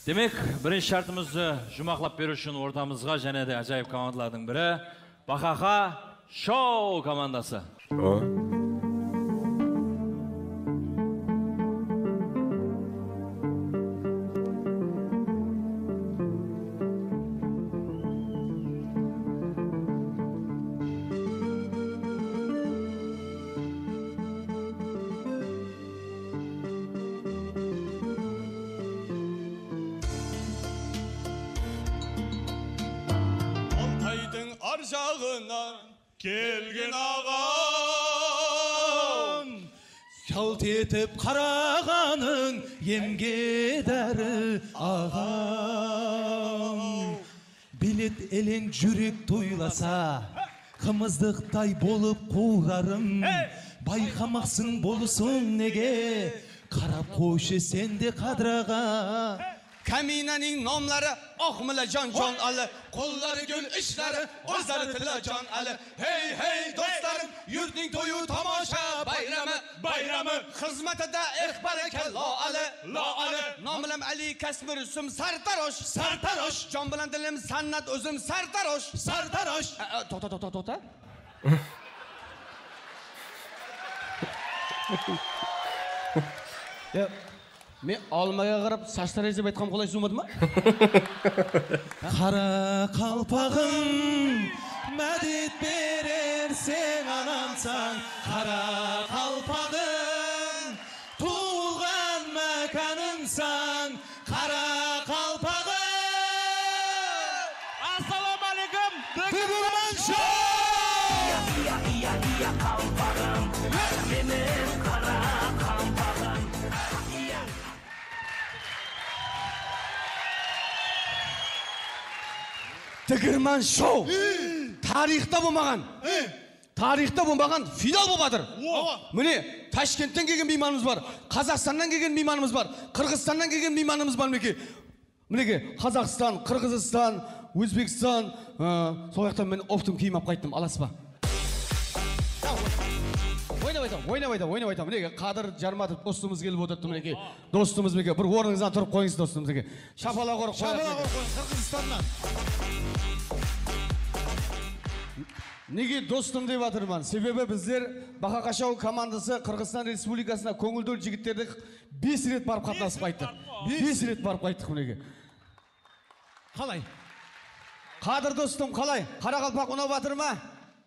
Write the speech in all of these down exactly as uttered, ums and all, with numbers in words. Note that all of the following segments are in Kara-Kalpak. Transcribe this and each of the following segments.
Demek, birinshi shártimizdi juwmaqlap beriw ushın ortamızǵa jáne de ájayıp komandalardıń biri, Baxaqa Shou komandası. Altaydıń ar jaǵınan kelgen aǵam, shalt etip qaraǵanıń emge dári aǵam. Belet eleń júrek toylasa, qımızdıqtay bolıp quwrarım. Bayqamaqsıń bolısın nege, qarap qoyshı sen de qadraǵa. Kaminanıń nomları Oqmılajon, Jon Ali, qolları gúl, ishlari, ózleri tillajon Ali. Hey, hey, dostlarım, yurttıń toyı tamasha bayramı, bayramı. Xızmatida iqbal eken lo Ali, lo Ali. Nom bilan Ali, kasbim rusım sartarosh, sartarosh. Jon bilan dilim sanat, ózim sartarosh, sartarosh. A, a, toqta, toqta, toqta. Ya, men almaǵa qarap shashtaray dep aytqan qolay suwmadı ma? Qaraqalpaǵım, mádet bererseń anamsań, qaraqalpaǵım, tuwılǵan mákanımsań, qaraqalpaǵım. Assalawma áleykum, Digirman Shou! Iya, iya, iya, iya, qalpaǵım, menim qaraqalpaǵım. Iya. Digirman Shou! Tariyxta bolmaǵan, tariyxta bolmaǵan final bolıp atır. Awa. Mine, Tashkentten kelgen miymanımız bar, Qazaqstannan kelgen miymanımız bar, Qırǵızstannan kelgen miymanımız bar, minekey. Minekey, Qazaqstan, Qırǵızstan, Ózbekstan, ı, sol jaqtan men optım kiyim alıp qayttım, alasız ba? Oynap aytam, oynap aytam, oynap aytam. Minekey, Qadır Jarmatov dostımız kelip otırıptı, minekey. Dostımız, minekey, bir ornıńızdan turıp qoyıńız, dostımız, minekey. Shapalaq urıp qoyayıq, minekey. Shapalaq urıp qoyıń, Qırǵızstannan. Nege dostım dep atırman? Sebebi bizler Baxaqa Shou komandası Qırǵızstan Respublikasına kóńildi jigitlerdi bes ret barıp qatnasıp qayttıq. Bes ret barıp qayttıq, minekey. Qalay? Qadır dostım, qalay? Qaraqalpaq unap atır ma?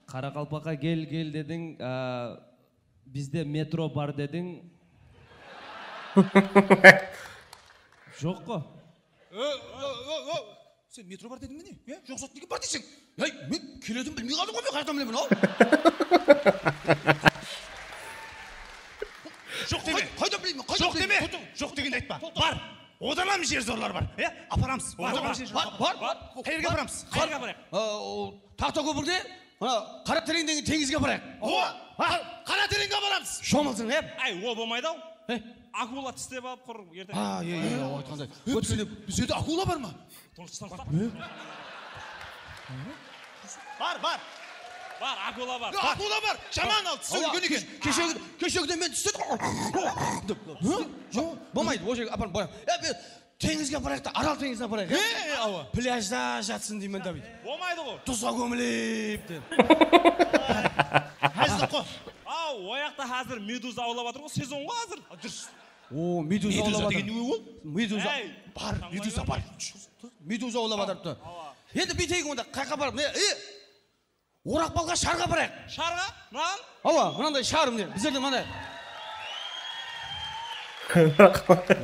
Qaraqalpaqqa kel, kel dediń, a, bizde metro bar dediń. Joq ǵo. Ö, ö, ö, ö. Sen metro bar dediń be ne? Ya, joq zat nege bar deyseń? Hey, men keletin bilmey qaldım ǵoy, men qayaqtan bilemen, al. Joq deme. Qay-, qaydan bileymen, qaydan bileymen? Joq deme. Joq degendi aytpa. Bar. Odan hám jer zorlar bar. Ya, aparamız. Bar, bar, bar. Qayerge aparamız? Qayerge aparayıq? Aa, o, Taxtakópirde, mına, Qaratereń degen teńizge aparayıq. Awa. Ha? Qaratereńge aparamız. Shomılsın, ya. Ay, o bolmaydı-aw. He? Akula tislep alıp qur, erteń. Ha, iya, iya, iya, o aytqanday. Ótkende bizde de akula bar ma? Turıs, turıs. Bar, bar. Bar, akula bar. Yoq, akula bar. Jaman al, tisi úlken eken. Keshe, keshe kúni men túste. Bolmaydı, o jerge aparıp qoyayıq. Ya, teńizge aparayıq ta, Aral teńizine aparayıq, ya? E, awa. Plyajda jatsın deymen, David. Bolmaydı ǵo. Duzǵa kómilip, dep. Házir ǵo. Aw, o jaqta házir meduza awlap atır ǵo, sezon ǵo házir. Durıs. O, meduza awlap atır. Meduza degen ne ol? Meduza. Bar, meduza bar. Meduza awlap atırıptı. Awa. Endi búyteyik onda, qayaqqa barıp, ne, e, Oraq balǵa sharǵa aparayıq. Sharǵa? Mınaǵan? Awa, mınanday shar mine, bizlerde mınanday.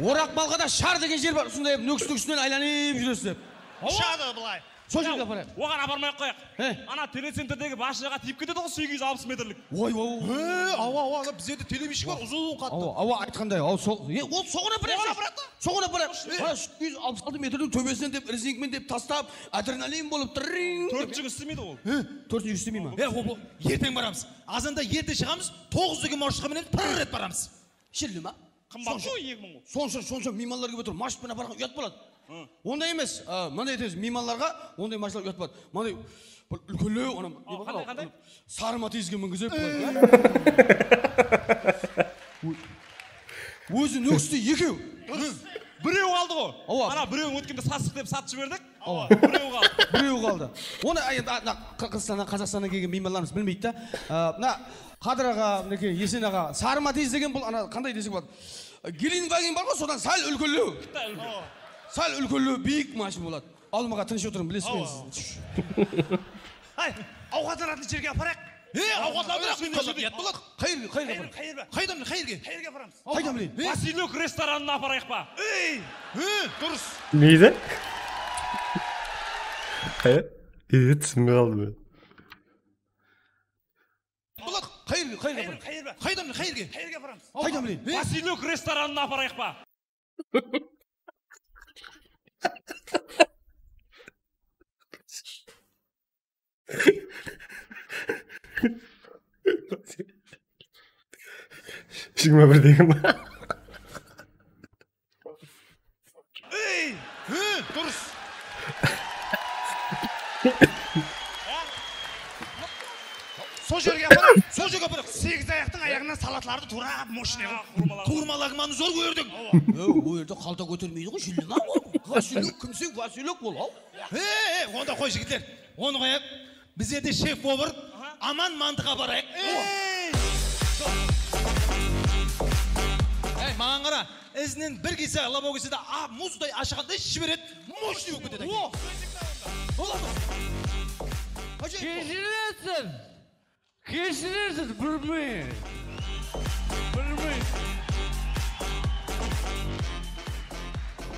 Oraq balǵada shar degen jer bar, usınday Nókis, Nókis penen aylanıp júresiz dep. Awa. Ushadı bılay. Sol jerge aparayıq. Oǵan aparmay-aq qoyayıq. He. Ana telecentrde basshıǵa tiyip ketedi ǵo, segiz júz alpıs metrlik. Oy, oy, oy. He, awa, awa, ana bizlerde telebishik bar, uzın qattı. Awa, awa, aytqanday, awa, sol, e, ol soǵan aparayıq. Soǵan aparayıq ta. Soǵan aparayıq. Mına segiz júz alpıs altı metrdiń tóbesinen dep, rezinkmen dep tastap, adrenalin bolıp, tırrıń. Tórtinshi kún islemeydi ol. He, tórtinshi kún islemey ma? He, o, o, erteń baramız. Azanda erte shıǵamız, toǵız degen marshrutqa minemiz, pırr etip baramız. Shilli ma? Qımbat ǵoy, eki mıń ǵoy. Sonsha, sonsha miymanlar kelip otır, marshrut penen aparǵan uyat boladı. Onday emes, a, mınday etemiz, miymanlarǵa onday marshrutlar uyat boladı. Mınday bir úlkenlew, ana, ne bar, qanday, qanday? Sarı Matizge mingizip qoyıp, a? Ózi Nókiste ekew. Durıs. Birew qaldı ǵo. Awa. Ana birewin ótkende sattıq dep satıp jiberdik. Awa. Birew qaldı. Birew qaldı. Onı, ay, endi, a, mına Qı-, Qırǵızstannan, Qazaqstannan kelgen miymanlarımız bilmeydi da. A, mına Qadır aǵa, minekey, Esen aǵa, Sarı Matiz degen bul, ana, qanday desek boladı? Gelinwagen bar ǵo, sodan sál úlkenlew. Sál úlkenlew, biyik mashina boladı. Almaǵa tınısh otırıń, bilesiz be siz. Ay, awqatlanatın jerge aparayıq. E, awqatlandıramız, mende uyat boladı. Qayerge, qayerge aparamız? Qayerge, qayerge? Qayerge aparamız? Qayda mine? Vasilek restoranına aparayıq pa? Ey! Durıs. Neydi? Qay-, e, túsinbey qaldım men. Boladı. Qayerge, qayerge aparamız? Qayerge, qayerge? Qayda mine, qayerge? Qayerge aparamız? Qayda mine? Vasilek restoranına aparayıq pa? Jigirma bir degen ba? Ey! Hı, durıs. Sol jerge aparayıq, sol jerge aparayıq. Segiz ayaqtıń ayaǵınan salatlardı tuwrap, moshniy qılıp. Qurmalak. Qurmalak manı zor kórdiń. Awa. E, o jerde qalta kótermeydi ǵoy, jilleme ol. Vasilek, kimseń, Vasilek ol, aw. E, e, onda qoy, jigitler. Onı qoyayıq. Bizlerde shef-povar Aman mantıǵa barayıq. Ey! Ey, maǵan qara. Izinen bir kese lobov kelse de, a, muzday ashıǵanday jiberedi. Moshniy bolıp ketedi. O! Boladı. Ájayıp. Keshirersiz. Keshirersiz, bilmey. Bilmey.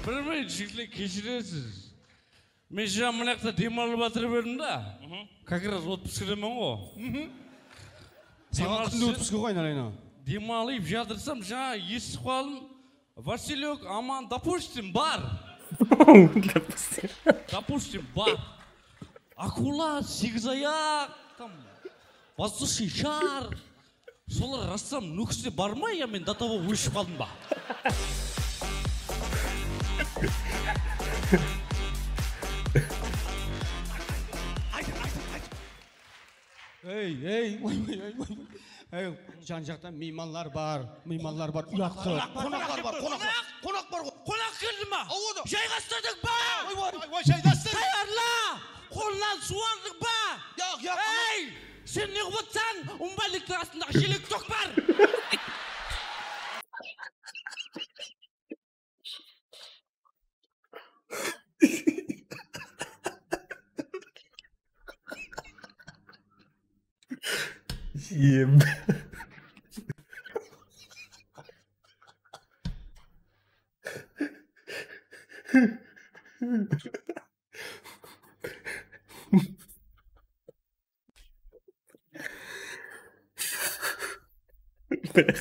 Bilmey, jigitler, keshirersiz. Men jańa mına jaqta dem alıp atırıp edim da. Как раз otpuskaman ǵo. Saǵan kúnde otpuska ǵoy, aynalayın. Dem alıp jatırsam, jańa esitip qaldım. Vasilek, Aman, допустим, bar. Допустим. Допустим, bar. Akula, segiz ayaq, там, воздушный шар. Solar rastam Nókiste bar ma, ya men до того óship qaldım ba? Ey, ey, oy, oy, oy, oy. Ey, jan-jaqta miymanlar bar, miymanlar bar, uyatqı. Qonaq, qonaqlar bar, qonaqlar. Qonaq bar ǵo. Qonaq keldi ma? Awa da. Jayǵastırdıń ba? Oy, oy, oy, jayǵastır. Tayarla! Qollan suw aldıń ba? Yaq, yaq. Ey! Sen ne qılıp atsań? Umbalniktiń astındaǵı shelek tók bar. Em.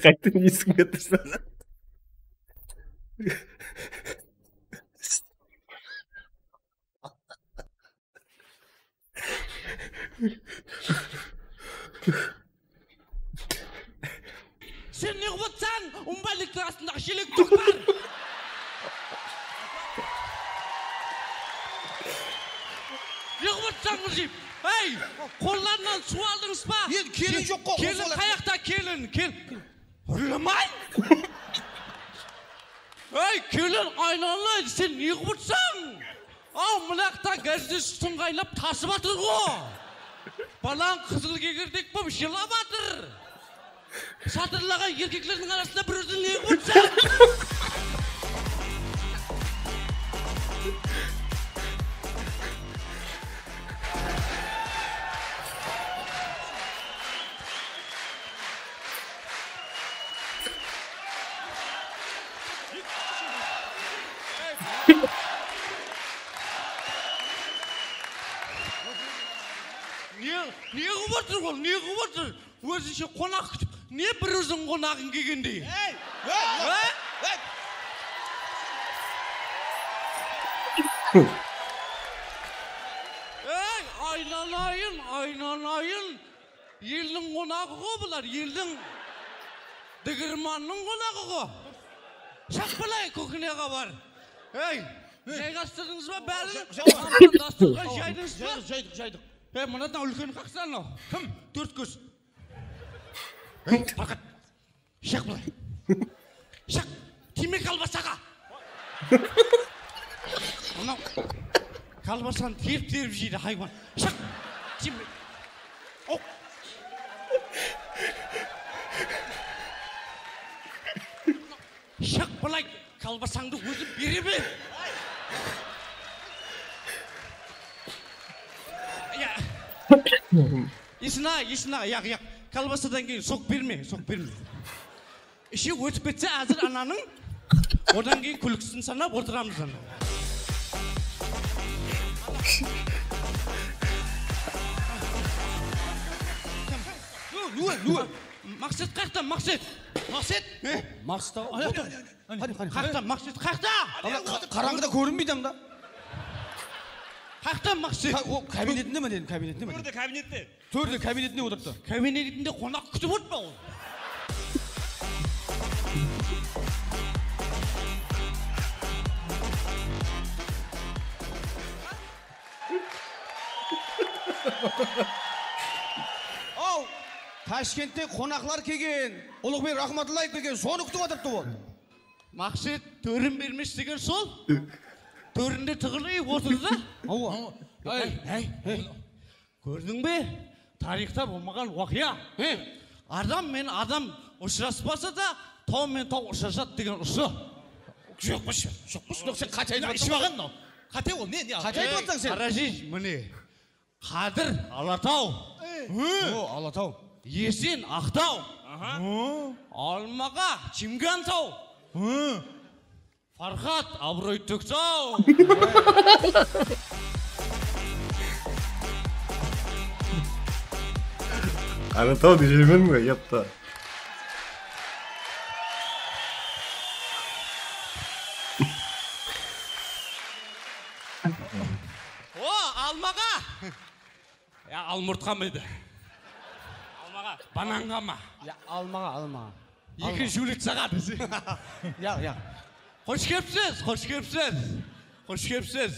Qaytın esińe tursa. Sen ne qılıp atsań? Umbalniktiń astındaǵı shelek tók bar. Ne qılıp atsań, Mırjıyıp? Ey, qollarınan suw aldıńız ba? Endi kelin joq ǵo. Kelin qayaqta, kelin? Kel. Húrlemay! Ey, kelin, aynalayın, sen ne qılıp atsań? Aw, mınaqta gazde sutın qaynap tasıp atır ǵo. Balań qızıl kegirdek bolıp jılap atır. Satırlaǵan erkeklerdiń arasında bir ózi ne qılıp atsań? Ne, ne qılıp atır ol, ne qılıp atır? Ózinshe qonaq kútip, ne bir óziń qonaǵıń kelgendey. Ey! Ey! Ey, aynalayın, aynalayın. Eldiń qonaǵı ǵo bular, eldiń digirmannıń qonaǵı ǵo. Shaq, bılay, kuxnyaǵa bar. Ey, jayǵastırdıńız ba bárin? Arqan, dasturxan jaydıńız ba? Jaydıq, jaydıq, jaydıq. Ey, mınadan úlken qaqsa anaw. Kim? Tórtkóz. Ey, Farqat. Shaq, bılay. Shaq, tiyme kolbasaǵa. Mınaw kolbasanı terip-terip jeydi, haywan. Shıq! Jeme. Oq! Shıq, bılay, kolbasańdı ózim beremen. Ya. Isına, isına, yaq, yaq. Kolbasadan keyin sok berme, sok berme. Ishi ótip ketse házir ananıń, odan keyin kúlkisin sanap otıramız ana. Lúe, lúe, lúe. Maqset qayaqta, Maqset? Maqset? Ne? Maqset. Qani, qani, qani. Qayaqta, Maqset, qayaqta? Qarańǵıda kórinbeydi anda. Qayaqta, Maqset? Ha, o kabinetinde me dedim, kabinetinde me dedim. Kórdi, kabinette. Tórde kabinetinde otırıptı. Kabinetinde qonaq kútip otır ma ol? Aw, Tashkentte qonaqlar kelgen, Uluǵbek Raxmatullaev kelgen, sonı kútip atırıptı ol. Maqset, tórin bermesi degen sol. Tórinde tıǵırlayıp otırdı da. Awa. Áy, áy. Kórdiń be? Tariyxta bolmaǵan waqıya. He. Adam menen adam ushıraspasa da, taw menen taw ushırashadı degen usı. Joq pa, joq pa. Joq, sen qáte aytıp atsań. Iship alǵan mınaw. Qáte ol, ne, ne? Qáte aytıp atsań sen. Qarajay, mine. Qadir, Alataw. He. O, Alataw. Esen, Aqtaw. Aha. Almaǵa, Chimgantaw. He. Farxat, abıroy tóktaw. Qarataw dejeymen be, yapta. O, almaǵa. Ya, almurtqa ma edi? Almaǵa. Bananǵa ma? Ya, almaǵa, almaǵa. Ekinshi ulicaǵa dese. Ya, ya. Xosh kelipsiz, xosh kelipsiz. Xosh kelipsiz.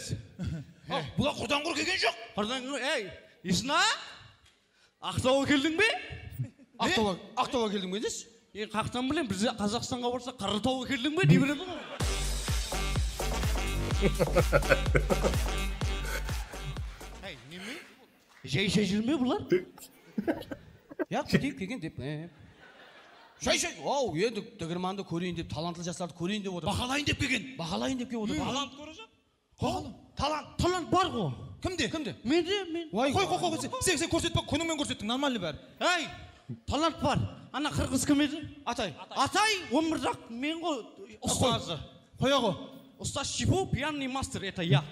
Aw, bular qurdan qur kelgen joq. Qurdan qur, ey, Isna? Aqtawǵa keldiń be? Aqtawǵa, Aqtawǵa keldiń be desi? E, qaqtan bilen, biz Qazaqstanǵa barsaq, Qarataw keldiń be dey beredi ǵoy. Hey, neme? Jay-jay júr me bular? Ya, kúteyik kelgen dep, e. Jay-jay, aw, endi digirmandı kóreyin dep, talantlı jaslardı kóreyin dep otır. Bahalayın dep kelgen. Bahalayın dep kelip otır. Bahalanıp kórip atır. Talant. Talant bar ǵo. Kimde? Kimde? Mende, men. Qoy, qoy, qoy, sen, sen kórsetpe, kúnińmen kórsettiń, нормальный bári. Ey, talant bar. Ana qırǵız kim edi? Atay. Atay, on bir jaq, men ǵo, ustazı. Qoya ǵo. Ustaz Shifu, пьяный мастер, это я.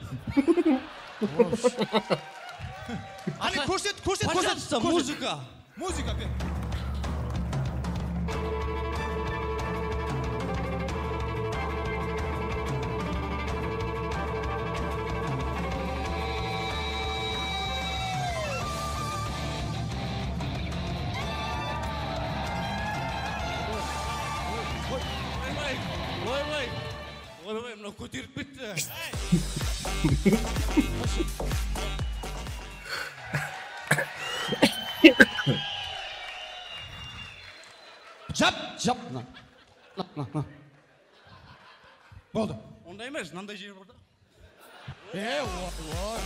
Áne, kórset, kórset, kórset. Пожалуйста, muzıka. Muzıka ber. Oy, oy, oy, oy. Oy, oy, mınaw kóterip ketti. Jap, jap, mına. Mına, mına, mına. Boldı. Onday emes, mınanday jeri bar da. E, o, o.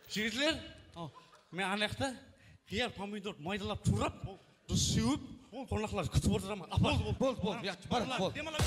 Jigitler, men ana jaqta qıyar, pomidor maydalap tuwrap, durıs sewip, qonaqlardı kútip otıraman. Apar. Boldı, boldı, boldı, boldı. Yaqshı, bar, boldı. Dem ala ber.